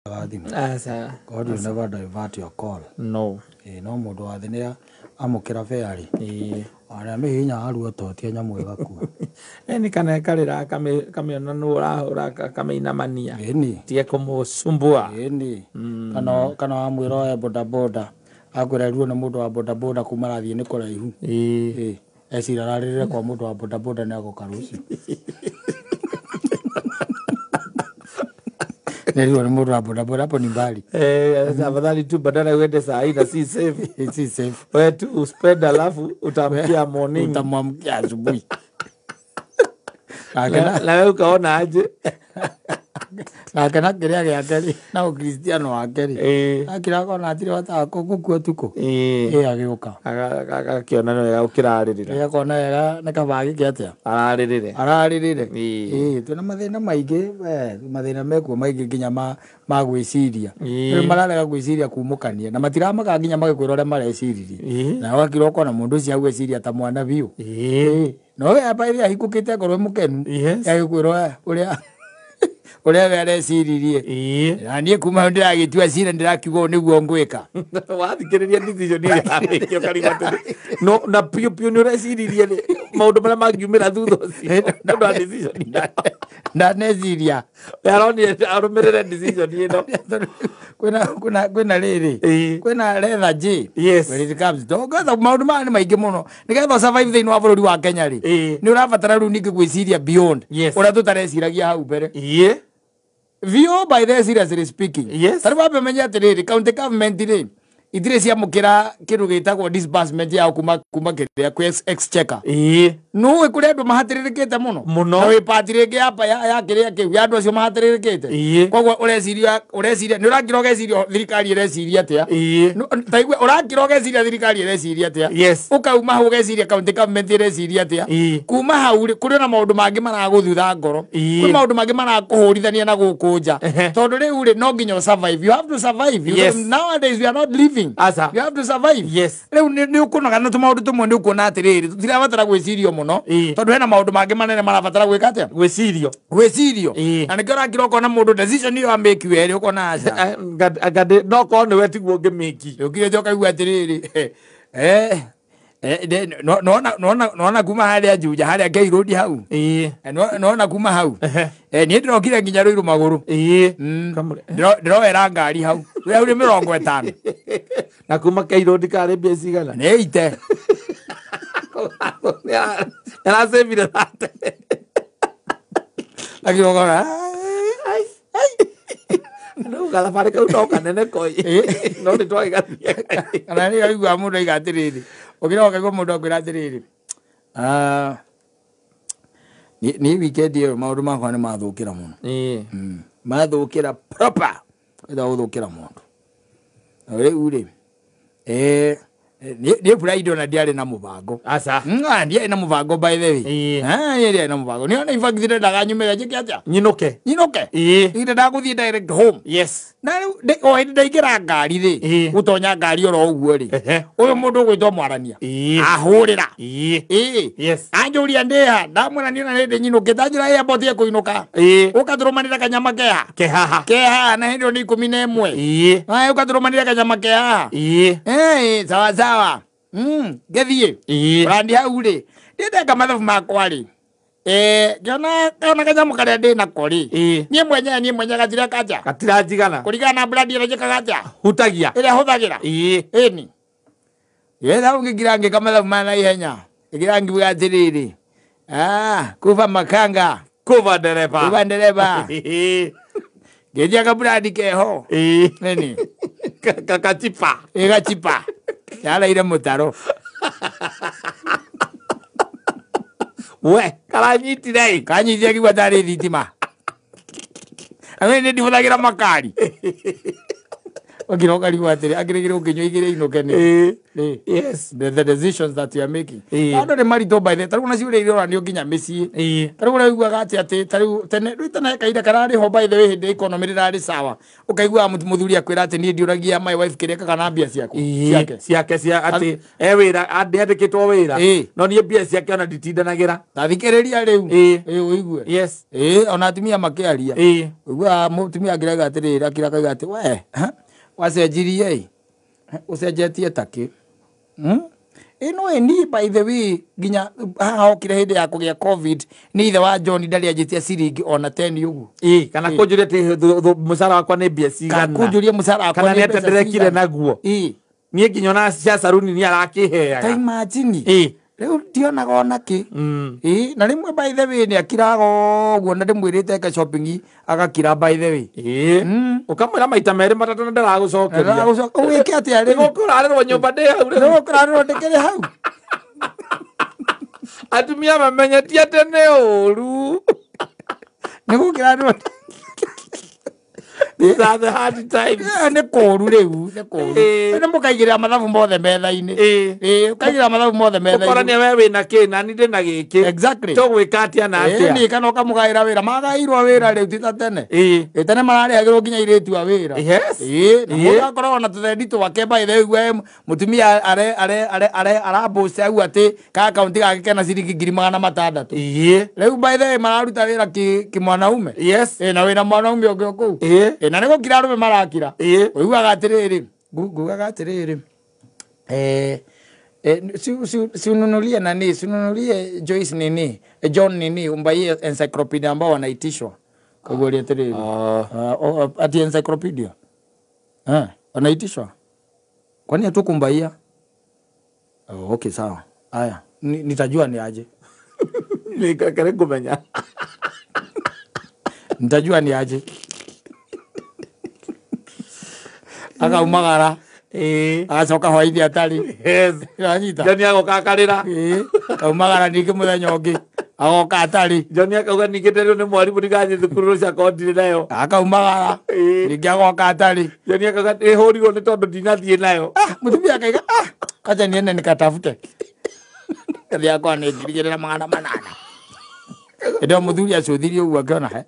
Thimũ. Aca. God will never divert your call. No. Ĩĩ no mũndũ wa thĩ nĩ amũkĩra fare rĩ, Ĩĩ. ona amĩhihinya aruototia nyamũ ĩgakua. Ĩni kana ĩkarĩra akamĩona nũ ũrahũra akamĩinamania. Ĩni. Tige kũmũsumbua. Ĩni. Kana wamwĩra oe bodaboda akwĩra ruo nĩ mũndũ wa bodaboda kuma arathiĩ nĩ kũraihu. Ĩĩ. Ĩĩ. Ecira ararĩrĩre kwa mũndũ wa bodaboda nĩ agoka rũciũ. Nĩruo nĩ mũndũ wa bodaboda hapo ni mbali. Eh, afadhali tu badala uende saa hii na si safe. Si safe. Wewe tu uspend alafu utamkia morning. Utamwamkia asubuhi. Na wewe ukaona aje? Nake na kĩrĩa gĩake rĩ, na ũkristiano wake rĩ, Ĩĩ. akira akona hatirĩ bata wa gũkua ũtukũ. Ĩĩ. Ĩ agĩũka. Agakĩona nĩ wega ũkĩrarĩrĩra. Ĩ akona wega nĩ kaba agĩke atĩa? Ararĩrĩre. Ararĩrĩre. Ĩĩ. Ĩĩ twĩna mathĩna maingĩ, mathĩna mekuo maingĩ nginya ma gwĩciria. Ĩĩ. Rĩu mararega gwĩciria kumũkania na matiramaka nginya magĩkwĩra ũrĩa mareciririe. Ĩĩ. Na ũgakira ũkona mũndũ ũcio agwĩciria ta mwana biũ. Ĩĩ. No we aba ĩrĩa ahingũkĩte ngoro mũkenu. Yes. Agĩkwĩra ũrĩa ũrĩa we areciririe. Ĩĩ. Na niĩ kuma hau ndĩragĩtua cira ndĩrakiuga ũũ nĩguo ngwĩka. Wathikĩrĩria decision ĩrĩa yamĩkio ũkarigwo atĩrĩ, no na piũ piũ nĩ ũreciririe rĩ, maũndũ marĩa mangiumĩra thutha ũcio nĩ ũndũ wa decision ĩyo. Ndaneciria. We aronire arũmĩrĩre decision ĩno. Kwĩna rĩrĩ. Ĩĩ. Kwĩna leather J. Yes. When it comes to ngetha maũndũ maya nĩ maingĩ mũno. Nĩgetha survive thĩinĩ wa bũrũri wa Kenya rĩ. Ĩĩ. Nĩ ũrabatara rĩu ningĩ gwĩciria beyond. Yes. Ũrĩa tũtareciragia hau mbere. Ĩĩ. Vio by the seriously speaking. Yes. Tarĩu wambe menye atĩrĩrĩ, county government rĩ, itirĩ ciamũkĩra kĩndũ gĩtagwo disbursement yao kuma kĩrĩa kwĩ exchequer. Ĩĩ. Nũĩ kũrĩ andũ mahatĩrĩrĩkĩte mũno. Mũno. Na wĩ part rĩngĩ ya kĩrĩa kĩu ya andũ acio mahatĩrĩrĩkĩte. Ĩĩ. Koguo ũreciria nĩ ũrakira ũgeciria thirikari ĩreciria atĩa. Ĩĩ. Ta igua ũrakira ũgeciria thirikari ĩreciria atĩa. Yes. Ũkauma hau ũgeciria county government ĩreciria atĩa. Ĩĩ. Kuma hau rĩ, kũrĩ na maũndũ mangĩ maragũthutha ngoro. Ĩĩ. Kwĩ maũndũ mangĩ marakũhũrithania na gũkũ nja. Ehe. Tondũ rĩu rĩ, no nginya survive. You have to survive. You Yes. don't- Nowadays we are not living. Aca. You have to survive. Yes. Rĩu nĩ ũkũnoga na tũmaũndũ tũmwe nĩ ũkuona atĩrĩrĩ, tũtirabatara gwĩcirio mũno. Ĩĩ. Tondũ hena maũndũ mangĩ manene marabatara gwĩka atĩa? Gwĩcirio. Gwĩcirio. Ĩĩ. Na nĩkĩo ũrakira ũkona mũndũ decision ĩyo amĩki werĩ ũkona aca. Anga no korwo nĩwe tiguo ũngĩmĩki. Ũkire ũkaigua atĩrĩrĩ, nona kuma harĩa Juja harĩa K Road hau. Ĩĩ. Nona kuma hau. Ehe. Niĩ ndĩrokire nginya Ruiru magũrũ. Ĩĩ. Kamũre. Ndĩroera ngari hau. Rĩu hau nĩ 50. Na kuma K Road karĩ mbia cigana? Nĩ ite. Aracĩbire thate. Lakini ũkona, Rĩu gathabarĩ kau no kanene koi. No nĩ twagĩgathiĩ. Kana nĩ ũraigua mũndũ aiga atĩrĩrĩ. Ũkĩra ũkaigua mũndũ akwĩra atĩrĩrĩ. Niĩ weekend ĩyo maũndũ makwa nĩ mathũkĩra mũno. Ĩĩ. Mathũkĩra proper. Ĩta gũthũkĩra mũndũ. Na rĩu rĩ, niĩ Friday ona ndiarĩ na mũbango. Aca. Ndiarĩ na mũbango by the way. Ĩĩ. Niĩ ndiarĩ na mũbango. Niĩ ona in fact ndendaga nyumĩre njĩke atĩa? Nyinũke. Nyinũke. Ĩĩ. Ndendaga gũthiĩ direct home. Yes. Na rĩu o hĩndĩ ndaingĩra ngari rĩ, Ĩĩ. gũtonya ngari oro ũguo rĩ, Ehe. ũyũ mũndũ ũgwĩtwo mwarania Ĩĩ. ahũrĩra. Ĩĩ. Ĩĩ. Yes. Anjũria ndĩha, ndamwĩra niĩ ona nĩ ndĩnyinũkĩte, anjĩra ĩ amba ũtige kũinũka. Ĩĩ. Ũka tũrũmanĩre kanyama keha. Kehaha. Kehaha na hĩndĩ ĩyo nĩ 11. Ĩĩ. Aya ũka tũrũmanĩre kanyama kehaha. Ĩĩ. Sawa sawa. Ngĩthiĩ. Ĩĩ. Ũrandi hau rĩ, niĩ ndeka mathabu makwa rĩ. Ngĩona kanyamũ karĩa ndĩ nako rĩ. Ĩĩ. Niĩ mwenyewe gatira kanja. Gatiranjigana. Kũringana na brand ĩrĩa njĩkaga atĩa? Hutagia. Ĩrĩa hũthagĩra. Ĩĩ. Ĩni. Yetha hau ngĩkira ngĩka mathabu ma naihenya. Ngĩkira ngiuga atĩrĩrĩ. Kuba makanga. Kuba ndereba. Kuba ndereba. Ĩĩ. Ngĩnjia kabrandi keho. Ĩĩ. Nini? Kakachipa. Ĩgachipa. Yaraire mũtaro. We, karanyitire ĩ. Kanyitire ngiuga tarĩ thitima. Na niĩ ndihũthagĩra makari. Wakira ũkarigwo atĩrĩ akĩrĩgĩrwo ũkĩnyua igĩrĩ inũke nĩ. Yes. The decisions that you are making. Andũ nĩ maritũ by the tarĩu nacio ũrĩa iroranio nginya mĩciĩ. Tarĩu ũrĩa ũiguaga atĩ atĩ tarĩu tene rĩu tene kahinda kararĩ ho by the way hĩndĩ economy rĩrarĩ sawa. Ũkaiguaga mũthuri akwĩra atĩ niĩ ndiũragia my wife kĩrĩa ekaga na mbia ciaku. Ciake. Ciake cia atĩ e wĩra andĩkĩtwo wĩra. No niĩ mbia ciake ona nditindanagĩra. Ta thikĩrĩria rĩu. Ũigue. Yes. Ona atumia makĩaria. Ũiguaga mũtumia akĩrauga atĩrĩrĩ akĩra akauga atĩ we wacenjirie ĩ ũcenjetie takĩ. Ĩno ĩ by the way nginya haha okire hĩndĩ ya kũgĩa COVID nĩ ithe wa John ndarĩ anjĩtia ciringi ona 10 ũguo. Kana kũnjũria atĩ mũcara wakwa nĩ mbia cigana. Kũnjũria mũcara wakwa kana nĩ atĩa ndĩrekire naguo. Niĩ nginya ona cia saruni nĩ arakĩheaga. Ta imagine. Rĩu ndionaga ona kĩ. Na rĩmwe by the way nĩ akiraga ũguo na ndĩmwĩrĩte eke shopping agakira by the way. Ũkamwĩra maita merĩ matatũ na ndaragũcokeria. Ũgĩke atĩa rĩu? Nĩgũkũrarĩrwo nyũmba ndĩ hau rĩu. Nĩgũkũrarĩrwo ndĩkĩrĩ hau. Atumia mamenye ti atĩ nĩ ũru. Nĩgũkĩrarĩrwo. These are the hard times. Nĩ kũũru rĩu, nĩ kũũru. Nĩ mũkaigĩrĩra mathabu mothe metha-inĩ. Ũkaigĩrĩra mathabu mothe metha-inĩ. Ũkorania we wĩna kĩ na niĩ ndĩna gĩkĩ. Exactly. Tũgwĩka atĩa na atĩa. Nĩ kana ũkamũgaĩra wĩra. Magaĩirwo wĩra rĩu ti ta tene. Tene mararĩhagĩrwo nginya airĩtu a wĩra. Yes. Na mũndũ akoragwo na tũthendi twake by the way mũtumia arabũce au atĩ ka akaunti gake kena ciringi 600,000. Rĩu by the way mararuta wĩra kĩmwanaume. Yes. Na wĩna mwanaume ũngĩ o kũu. Na nĩ gũkira arũme marakira. Ũiguaga atĩrĩrĩ, ngugaga atĩrĩrĩ, siununulie nani, siununulie Joyce nini, John nini, umbaie encyclopedia ambao wanaitishwa. Kaguoria atĩrĩrĩ. Ati encyclopedia. Wanaitishwa. Kwani hatukumbaia? Okay, sawa. Haya, nitajua ni aje. Nikakare kumenya. Nitajua ni aje. Akaumagara. Agacoka hwainĩ atarĩ. Yes. Nĩwanyita? John agoka akarĩra. Akaumagara ningĩ mũthenya ũngĩ agoka atarĩ. John akauga ningĩ nderirwo nĩ mwarimũ ndigathiĩ thukuru rũciũ akorwo ndirĩ nayo. Akaumagara ningĩ agoka atarĩ. John akauga ĩhũrirwo nĩ tondũ ndinathiĩ nayo. Mũtumia akaiga kacha niende nikatafute. Kathi yakwa nĩ 2,800. Ĩndĩ mũthuri acũthirie ũguo akĩona he.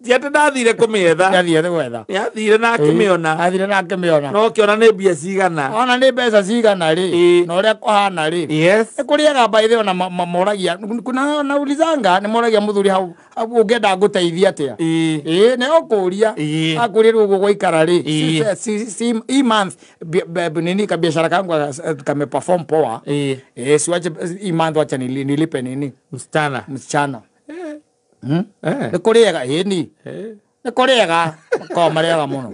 Ti atĩ ndathire kũmĩetha. Nĩathire gwetha. Nĩathire na akĩmĩona. Athire na akĩmĩona. No ũkĩona nĩ mbia cigana. Ona nĩ mbeca cigana rĩ. Na ũrĩa kũhana rĩ. Yes. Nĩ kũrĩaga by the way ona moragia. Kuna naulizanga nĩ moragia mũthuri hau ũngĩenda ngũteithia atĩa. Nĩ ũkũria. Akũria rĩu ũguo gwaikara rĩ. Si month nini kabiashara kangu kame perform poa. Siwache hii month wacha nilipe nini. Msichana. Msichana. Nĩ kũrĩaga ĩni. Nĩ kũrĩaga ko marĩaga mũno.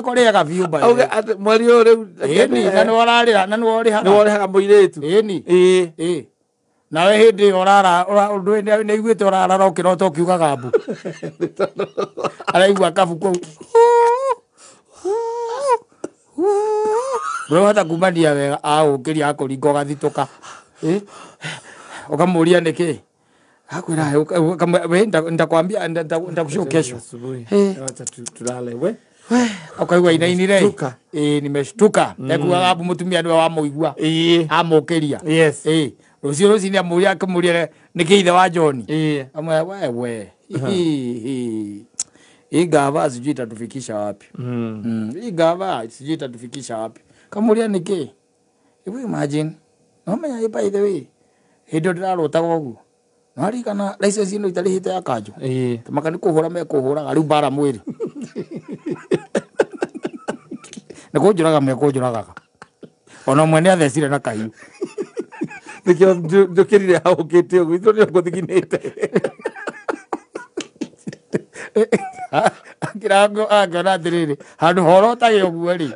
Kũrĩaga biũ by the way. Mweri ũyũ rĩu ĩni na nĩ ũrarĩra na nĩ ũrĩhaga. Nĩ ũrĩhaga mũirĩtu. Ĩni. Nawe hĩndĩ ĩyo ũrara nĩ aiguĩte ũrarara ũkĩrota ũkiugaga mbu. Araigua kabu kũu. Ndũrahota kumania wega agũkĩria akũringa ũgathitũka. Ũkamũria nĩkĩ? Akwĩra we nitakwambia nitakushow kesho. Acha tulale we. Ukaigua inainire. Nimeshtuka. Ekuaga hapo mũtumia nĩwe wamũigua. Amũkĩria. Yes. Rũciũ rũcinĩ amũria akĩmũria nĩkĩ ithe wa John. Amwĩra wewe. Hii gava sijui itatufikisha wapi. Hii gava sijui itatufikisha wapi. Kamũria nĩkĩ? Hebu imagine. No menya by the way. Hĩndĩ ĩyo ndĩrarotaga ũguo. Nari kana license ino itarihite ya kanjo. Tamaka nĩ kũhũra mekũhũraga rĩu mbara mwĩrĩ. Nĩ kũnjũraga mekũnjũragaga. Ona mwene athecire na kahiũ. Nĩkĩo njũkĩrire hau ũkĩte ũguo ithuĩ nĩ ngũthiginĩte. Akĩrango akĩona atĩrĩrĩ handũ horotage ũguo rĩ.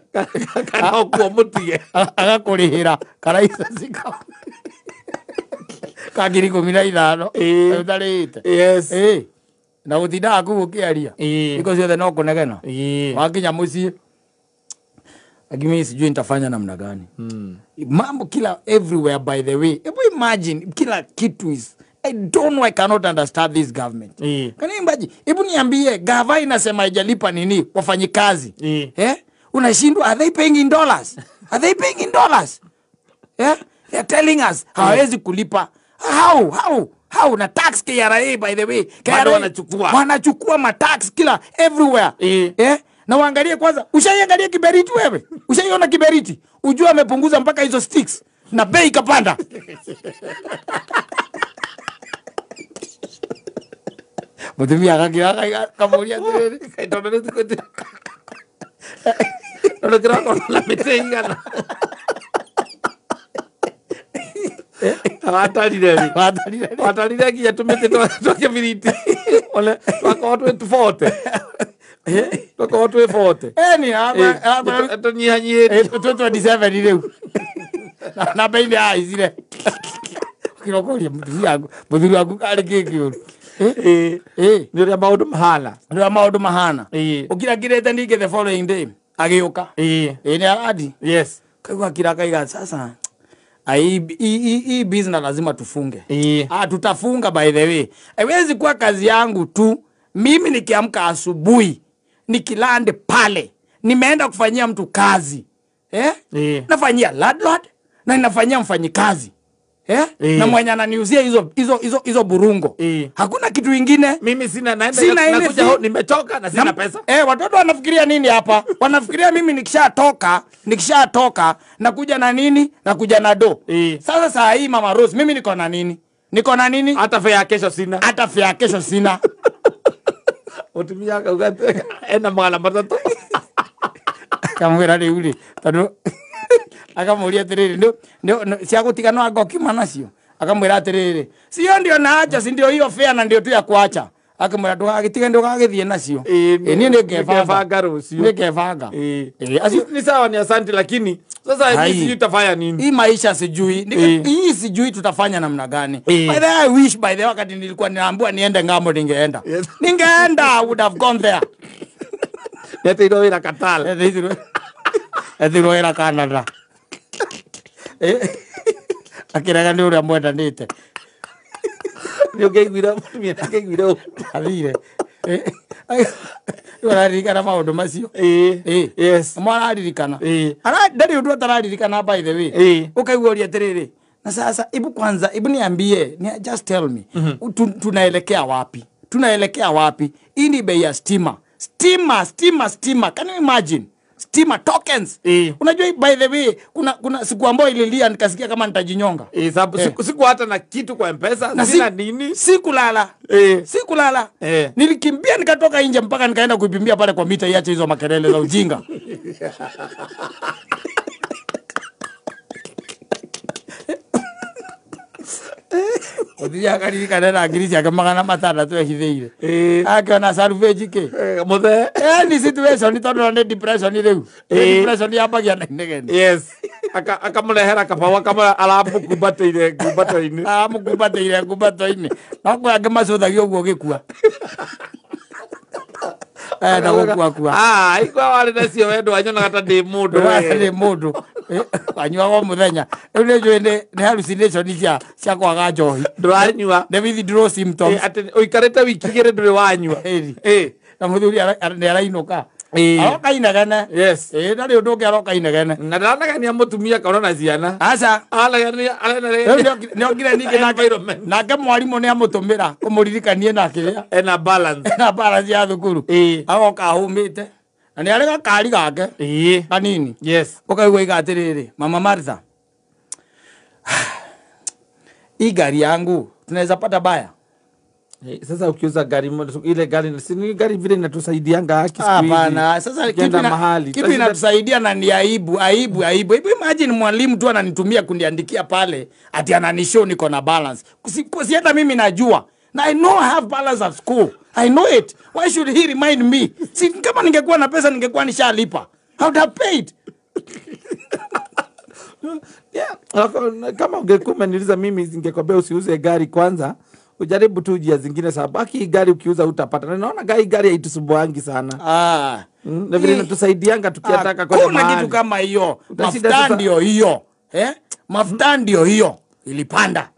Kana ũkuo mũtige. Agakũrĩhĩra karaicensi kau. Ka 15,000 ũtarĩhĩte. Yes. Na gũtindaga kũu ũkĩaria. Iko ciothe no kũnegena. Wakinya mũciĩ lakini mimi sijui nitafanya namna gani. Mambo kila everywhere by the way. Hebu imagine kila kitu is I don't know, I cannot understand this government. Can you imagine? Hebu niambie, gava inasema haijalipa nini wafanyikazi. Unashindwa, are they paying in dollars? Are they paying in dollars? Yeah? They are telling us hawezi kulipa. How? How? Na tax KRA, by the way. KRA wanachukua. Wanachukua ma tax kila everywhere. Na waangalie kwanza, ushaiangalia kiberiti wewe? Ushaiona kiberiti? Ujue amepunguza mpaka hizo sticks na bei ikapanda. Mutumia akakira kamuria tiriri. Tondu kiroko na mĩtĩ igana. Watarire rĩ? Watarire nginya tũmĩtĩ twa kĩbiriti. One twakorwo twĩ 40. Twakorwo twĩ 40. Eni hapa tũnyihanyihĩtie. Twĩ 27 rĩu. Na bei nĩ yahaicire. Kirokoria mũthuri waku karĩ kĩ kĩũru. Nĩ ũrĩa maũndũ mahana. Nĩ ũrĩa maũndũ mahana. Ũkirakirĩte ningĩ the following day agĩũka. Nĩ aradi. Yes. Kaigua akira sasa. Hii business lazima tufunge. Tutafunga by the way. Haiwezi kuwa kazi yangu tu. Mimi nikiamka asubuhi, nikilande pale, nimeenda kufanyia mtu kazi. Nafanyia landlord na ninafanyia mfanyikazi. Na mwenye ananiuzia hizo burungo. Hakuna kitu ingine. Mimi sina, naenda nakuja nimechoka na sina pesa. Watoto wanafikiria nini hapa? Wanafikiria mimi nikishatoka nakuja na nini? Nakuja na do. Sasa saa hii Mama Rose, mimi niko na nini? Niko na nini? Hata fare ya kesho sina. Hata fare ya kesho sina. Utumia akauga ena magana matatu. Akamwira rĩu rĩ, tondũ akamũria atĩrĩrĩ, cia gũtiga no anga ũkiuma nacio. Akamwĩra atĩrĩrĩ, sio ndio naacha, si ndio hiyo fare na ndio tu ya kuacha. Akamwĩra ndũgagĩtige, ndũgagĩthiĩ nacio. Niĩ nĩngebanga rũciũ. Nĩngebanga. Acio ni sawa, ni asante, lakini sasa hivi sijui tutafanya nini. Hii maisha sijui. Hii sijui tutafanya namna gani. By the way, I wish by the way wakati nilikuwa ninaambiwa niende ngamo ningeenda. Ningeenda, I would have gone there. Nete ira Katala. Nete ira Canada. Akiraga ni uria mwendanite. Ni ũngĩaiguire mũtumia nĩangĩaiguire ũũ. Athire. Ũraririkana maũndũ macio. Yes. Mwararirikana. Ndarĩ ũndũ atararirikana by the way. Ũkaigua ũria atĩrĩrĩ. Na sasa ibu kwanza, ibu niambie, just tell me. Tunaelekea wapi? Tunaelekea wapi? Hii ni bei ya stima. Stima. Can you imagine? Stima tokens. Unajua by the way, kuna siku ambayo ililia nikasikia kama nitajinyonga. Sababu siku hata na kitu kwa M-Pesa, na sina nini. Sikulala. Sikulala. Nilikimbia nikatoka nje mpaka nikaenda kuipimbia pale kwa mita iache hizo makelele za ujinga. Othia akaririkana na ngiri ciake 600 ehithĩire. Akiona salvage kĩ? Muthe. Ni situation tondu nĩ depression rĩu. Depression yambagia na inegene. Yes. Akamũrehera kabaũ akamũra aramũkumbatĩire ngumbato-inĩ. Aramũkumbatĩire ngumbato-inĩ. No kwĩ angĩ macũthagia ũguo gĩkua. Na gũkua kua. Ikua warĩ nacio we ndwanyonaga ta ndĩ mũndũ. Ndĩ mũndũ. Anyuaga o mũthenya. Rĩu nĩ njũĩ nĩ hallucination cia kwaga njohi. Ndũranyua. Nĩ withdrawal symptoms. Atĩ ũikarĩte wiki igĩrĩ ndũrĩ wanyua. Na mũthuri nĩ arainũka. Aroka inegene. Yes. Ndarĩ ũndũ ũngĩ aroka inegene. Na ndaranegenia mũtumia kaona na ciana. Aca. Aranegenia. Nĩokire ningĩ nake mwarimũ nĩ amũtũmĩra kũmũririkanie na kĩrĩa. Ena balance. Ena balance ya thukuru. Agoka ahũmĩte. Na nĩ arĩ gakari gake. Kanini. Yes. Ũkaigua iga atĩrĩrĩ, Mama Martha. Hii gari yangu tunaweza pata baya. Sasa ukiuza gari ile gari si ni gari vile inatusaidianga haki siku hizi. Hapana, sasa kitu inatusaidia na ni aibu. Hebu imagine mwalimu tu ananitumia kuniandikia pale ati ananishow niko na balance. Si hata mimi najua. Na I know I have balance at school. I know it. Why should he remind me? Si kama ningekuwa na pesa ningekuwa nishalipa. I would have paid. Yeah, kama ungekuwa umeniuliza mimi ningekwambia usiuze gari kwanza. Ujaribu tu njia zingine sababu haki gari ukiuza utapata. Na naona gari haitusumbuangi sana. Na vile inatusaidianga tukiataka kwa mahali. Kuna kitu kama hiyo. Mafuta ndio hiyo. Mafuta ndio hiyo ilipanda.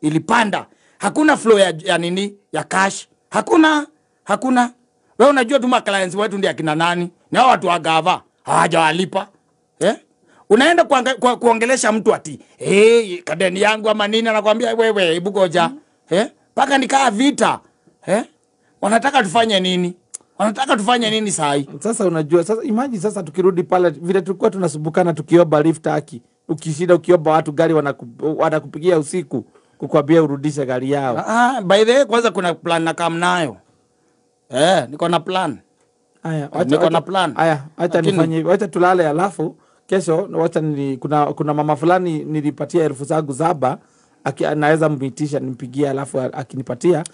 Ilipanda. Hakuna flow ya nini ya cash. Hakuna. Wewe unajua tu clients wetu ndio akina nani? Ni hao watu wa gava. Hawajawalipa. Eh? Unaenda kuongelesha mtu ati, "Hey, kadeni yangu ama nini?" Anakuambia wewe hebu goja. Eh? Paka nikaa vita. Eh? Wanataka tufanye nini? Wanataka tufanye nini sahi? Sasa unajua, sasa imagine sasa tukirudi pale vile tulikuwa tunasumbukana tukiomba lift haki. Ukishinda ukiomba watu gari wanakupigia usiku kukwambia urudishe gari yao. By the way kwanza kuna plan na kam nayo. Niko na plan. Aya, niko na plan. Aya, acha nifanye, acha tulale alafu kesho wacha kuna mama fulani nilipatia 7,000 anaweza mmitisha nimpigie alafu akinipatia.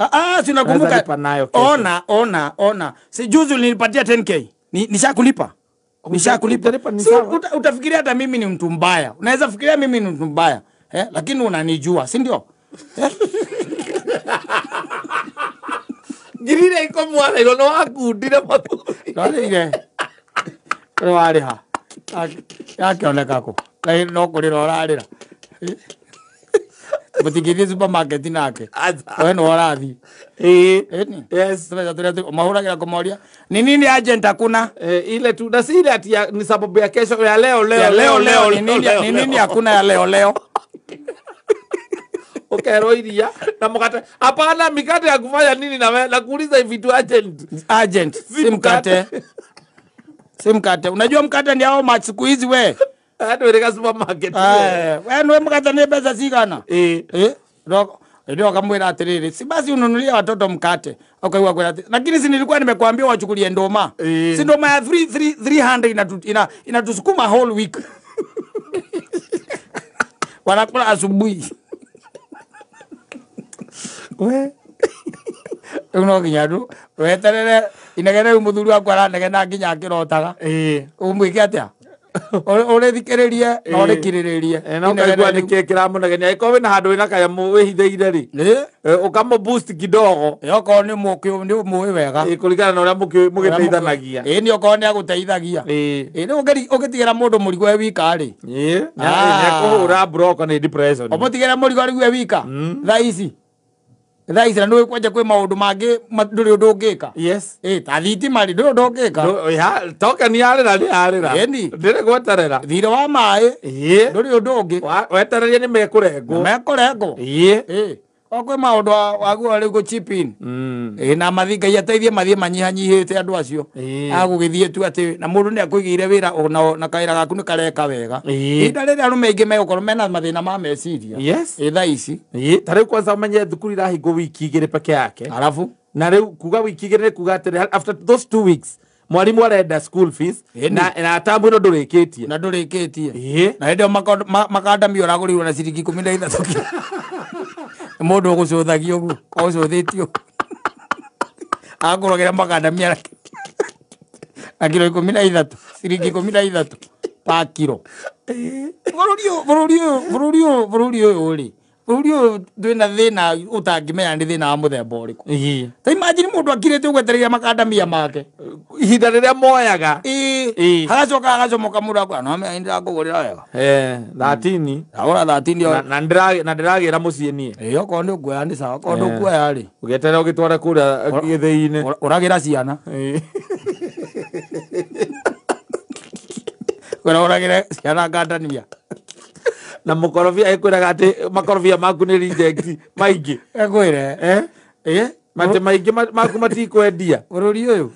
Si unakumbuka. Ona. Si juzi ulinipatia 10k. Nishakulipa. Nishakulipa. Si utafikiria hata mimi ni mtu mbaya. Unaweza fikiria mimi ni mtu mbaya. Lakini unanijua, si ndio? Girire iko mwana ilo no akundire mathuri. Rorire. Rwariha. Yakioneka ko. Lakini no kurira urarira. Mutigithie supermarket nake. We no urathi. Yes. Mahuragira kumoria. Ni nini agent hakuna? Ile tu na si ile ati ni sababu ya kesho ya leo leo. Ni nini hakuna ya leo leo? Ukero iria na mkate. Hapana mikate ya kufanya nini na wewe? Nakuuliza vitu agent. Agent si mkate. Si mkate. Unajua mkate ni hao match siku hizi we. Hata wewe supermarket. Wewe ndio mkate ni pesa sigana. Ndio akamwambia atiriri. Si basi ununulia watoto mkate. Ukaiwa kwa lakini si nilikuwa nimekuambia wachukulie ndoma. Si ndoma ya 300 inatusukuma whole week. Wanakula asubuhi. We uno tu weterere inegere muthuri wakwa aranegena nginya akirotaga umwike atia urithikiririe na urikiriririe na ukaigua niki kiramunegenia iko wina handu wina kanyamu wihithiire ri ukamu boost kidogo okorwo ni ni muwi wega kuringana na uria mugiteithanagia ni okorwo ni aguteithagia riu ugitigira mundu murigo we wika ri ni akuhura block ni depression umutigire murigo riu we wika thaa ici na nä kwanja kwä maå ndå mangä ndå rä å ndå å ngä ka. Yes. Ta thitima rä ndå rä å ndå å ngä ka. Token yarä ra nä yarä ra. Ndä rä gweterera. Thirä wa maä ndå rä å ndå å ngä. Wetererie nä mekårengwo. Mekårengwo. O kwä maå ndå waguo rä u gå chip in. Na mathi Ngai ateithie mathiä manyihanyihä te andå acio. Agå gä thiä tu atä na må ndå nä akå igä ire wä ra na kawä ra gaku nä kareka wega. Ihinda rä rä arå me aingä megåkorwo mena mathä na ma meciria. Yes. Thaa ici. Ta rä u kwanza umenye thukuru irahingwo wiki igä rä peke yake. Arabu. Na rä u kuga wiki igä rä kuga atä after those 2 weeks mwalimu arenda school fees na tamu ino ndurikitie. Na ndurikitie. Na hĩndĩ ĩyo makandamio ũragũrĩirwo na ciringi 13. Mundu ugucuthagia uguo ucuthitio akũrogera makandamia na kilo 13 ciringi 13 pa kilo. Bũrũri ũyũ rĩ bũrũri ũyũ twĩna thĩna ũtangĩmenya nĩ thĩna wa mũthemba ũrĩkũ. Ta imagine mũndũ akirĩte ũgwetereire makandamia make ihinda rĩrĩa moyaga hagacoka hagacomoka mũndũ akwĩra no menya nĩndĩrakũgũrĩra wega 13 ndagũra 13 na ndĩragĩra mũciĩ niĩ. Okorwo nĩ ũkuoya nĩ sawa okorwo ndũkuoya rĩ ũgĩeterera ũgĩtware kũrĩa gĩthĩi-inĩ ũragĩra ciana ũragĩre ciana ngandania na mukorobia ekwiraga ati makorobia maku ni reject maingi ekwire mate maingi maku matikwendia bururi uyu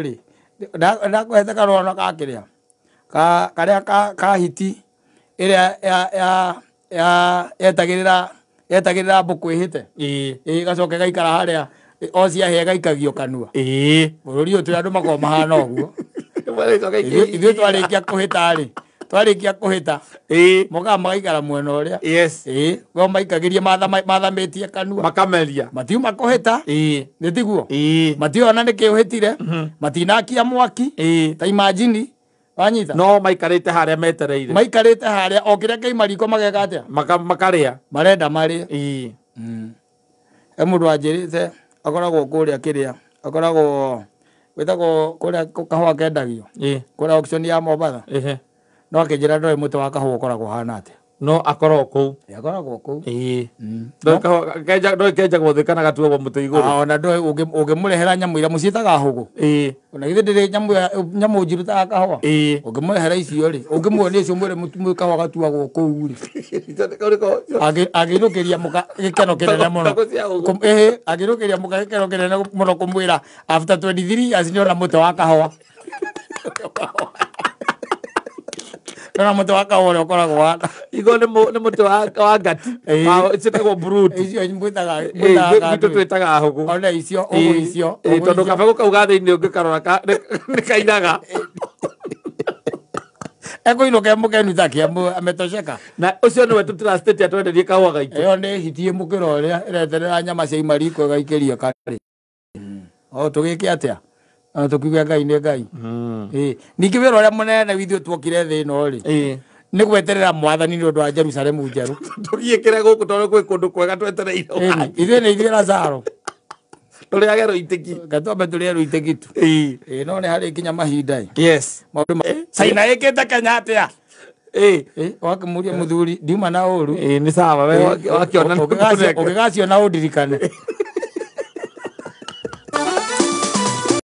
ri ndakwete karono ka kiria ka karia ka hiti iria ya ya yetagirira mbuku ihite igacoka gaikara haria o ciahĩa gaikagio kanua bururi uyu twi andu makoragwo mahana uguo ithuĩ twarikia kuhita ri twarikia kuhita moka magaikara mwena uria yes go maikagirie mathamitie kanua makameria matiuma kuhita ni tiguo mationa niki uhitire matinakia mwaki ta imagine wanyita no maikarite haria metereire maikarite haria o kiria kiuma riko mageka atia makaria marenda marie e mundu anjirite akoragwo kuria kiria akoragwo witagwo kuria kahua kendagio kuria auction ya Mombatha no akinjira ndoe muti wa kahua ukoragwo hana atia No akorwo kũu. Akoragwo kũu. Ĩĩ. Ndũĩ kenjagwo thĩ kana gatuagwo mũtĩ igũrũ. Ah, ona ndũĩ ũngĩmũrehera nyamũ iria mũciĩtaga hũgũ. Ĩĩ. Ona githĩ ndĩrĩ nyamũ njirũ ta ya kahũa. Ĩĩ. Ũngĩmũrehera icio rĩ, ũngĩmuonia icio mwĩre kahũa gatuagwo kũu rĩ. Angĩinũkĩria mũka gĩkeno kĩnene mũno. Mbegũ cia hũgũ. Ĩhĩ, angĩinũkĩria mũka gĩkeno kĩnene mũno kũmwĩra after 23 years nĩona mũtĩ wa kahũa. Nĩona mũtĩ wa kahũa ũrĩa ũkoragwo wa Igo nĩ mũtĩ wa ngati. Ĩĩ. Ciĩtagwo brut. Icio mwĩtaga Gwitũ twĩtaga hũgũ. Ona icio, ũguo icio, Ĩĩ, ũguo tondũ icio. kabegũ kau ga thĩinĩ ũngĩkarora nĩ kainaga. Ekũinũka mũkenu take ametosheka. Na ũcio nĩwe tũtiracitĩte atwenderie kahũa gaitũ. Ĩyo nĩ hiti ĩmũkĩra ũrĩa ĩreterera nyama cia imariko ĩgaikĩria karĩ. O tũgĩke atĩa? O tũkiuge Ngai nĩ Ngai. Ĩĩ. Ningĩ wĩra ũrĩa mũnene withuĩ tuokire thĩ ĩno rĩ, Ĩĩ. nĩ gweterera mwathani nĩ ũndũ wa Jerusalemu njerũ. Tũgiĩkĩre gũkũ tondũ gwĩ kũndũ kwega twetereire. Ĩni, ithuĩ nĩ ithuĩ Lazaro. Tũrĩage rũitĩki. Reke twambe tũrĩe rũitĩki tu. Ĩĩ. Ĩĩ, no nĩ harĩ nginya mahinda ĩ. Yes. Maũndũ ma China ĩkĩte Kenya atĩa? Ĩĩ. Ĩĩ, wakĩmũria mũthuri ndiuma na ũru. Ĩĩ, nĩ sawa we wakĩona nĩ Ũngĩgaciona ũndirikane.